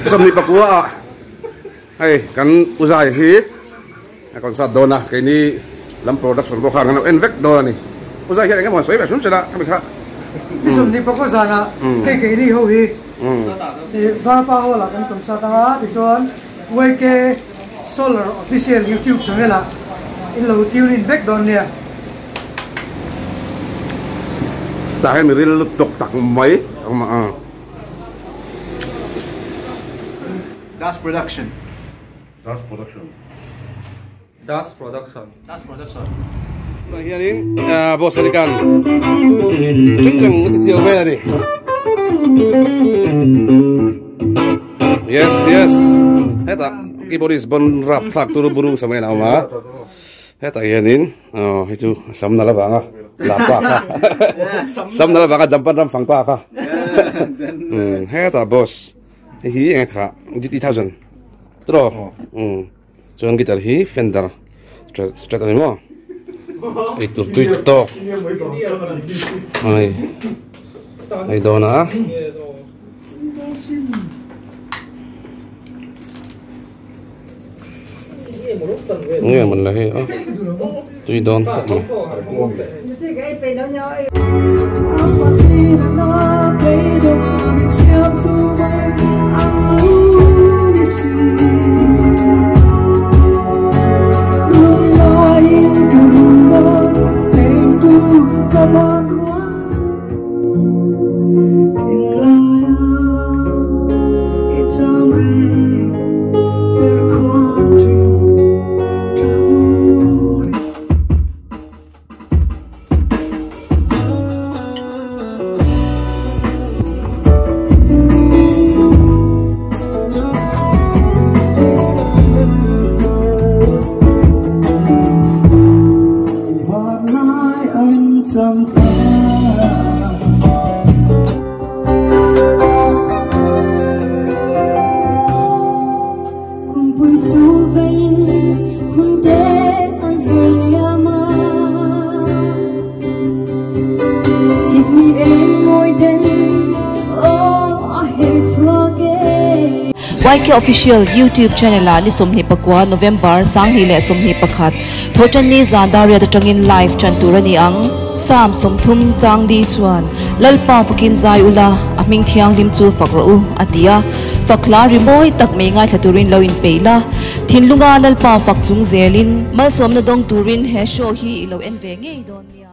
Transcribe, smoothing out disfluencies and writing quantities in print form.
29 ah hei kan u zai hi a concert dawn a keini lam production pawh khan kan lo en vek dawn a ni u zai hian eng emaw sawi ve hrim sela khami kha Ni 21 zanah hei keini ho hi Varpa Hall ah kan concert anga tichuan YK Solar Official YouTube channel ah in lo tune in vek dawn nia. Tah hian mi ril lutuk tak mai a awm a. Das Production. Das Production. Das Production. Das Production. Tunah hianin boss ani kan cheng cheng a ti chiang vel a ni. Yes yes hetah keyboardist bon rap thlak turu buru samai a awm a hetah hianin aw hei chu sam nal avanga la pa kha sam nal avanga jampan ram fang pa kha hetah boss hei hi eng kha GT thousand tawh Chuan guitar hi Fender Strat a ni maw? Eitur tui tawk ai ai dawn a. Nge man la hei a tui dawn khawp mai. YK Official YouTube channel ah ni 29 November 2021 Thawhtanni zan Dariat atangin live tan tur a ni ang. Psalm 30 chang li chuan Lalpa fakin zai ula, a hming thianghlim chu fak rawh u, a ti a. Fak hla ri mawi tak mai ngaithla turin lo inpeih la, thinlunga Lalpa fak chung zelin. Malsawmna dawng turin he show hi i lo en ve ngei dawn nia.